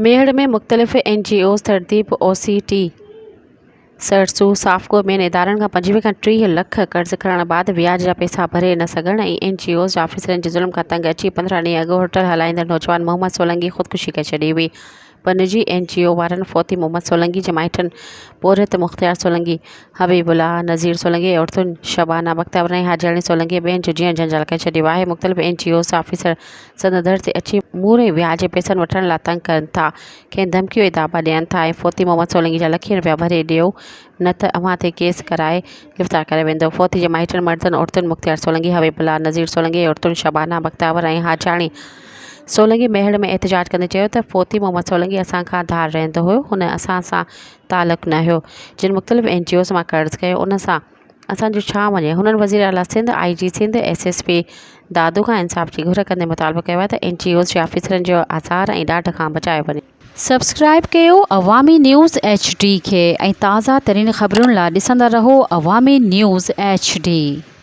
ميهڙ ۾ مختلف N G Os ترديپ او سي ٽي سرسو سافڪو ٻين ادارن کان 25 کان 30 لک قرض کڻڻ بعد وياج جا پئسا ڀري نه سگهڻ ۽ اين جي اوز جا آفيسرن جي ظلم کان تنگ اچي 15 ڏينهن اڳ هوٽل هلائيندڙ نوجوان محمد سولنگي خودڪشي ڪري ڇڏي هئي پر نجي اين جي او وارن فوتي محمد سولنگي جي مائٽن پورهيت مختيار سولنگي، حبيب الله، نذير سولنگي ۽ عورتن شبانه بختاور ۽ حاجياڻي سولنگي ۽ ٻين جو جيئڻ جنجال ڪري ڇڏيو آهي. مختلف اين جي اوز جا آفيسر سندن در تي اچي مور ۽ وياج جي پئسن وٺڻ لاء تنگ ڪن ٿا، کين ڌمڪيون ۽ داٻا ڏين ٿا ۽ فوتي محمد سولنگي جا لکين رپيا ڀري ڏيو نه ته اوهان تي ڪيس ڪرائي گرفتار ڪري ويندو. فوتي جي مائٽن مردن عورتن مختيار سولنگي، حبيب الله، نذير سولنگي ۽ عورتن شبانه بختاور ۽ حاجاڻي سولنگي ميهڙ ۾ احتجاج ڪندي چيو ته فوتي محمد سولنگي اسان کان ڌار رهندو هيو هن اسان سان تعلق نه هيو جن مختلف اين جي اوز مان قرض ڪيو ان سان اسان جو ڇا وڃي هنن وزير اعليٰ Sindh I G Sindh S S P Dadu کان انصاف جي گهر ڪندي مطالبو ڪيو آهي ته اين جي اوز جي آفيسرن جو آزار ۽ ڏاڍ کان بچايو وڃي. سبسڪرائيب ڪيو عوامي نيوز ايڇ ڊي کي ۽ تازه ترين خبرن لا ڏسندا رهو عوامي نيوز ايڇ ڊي.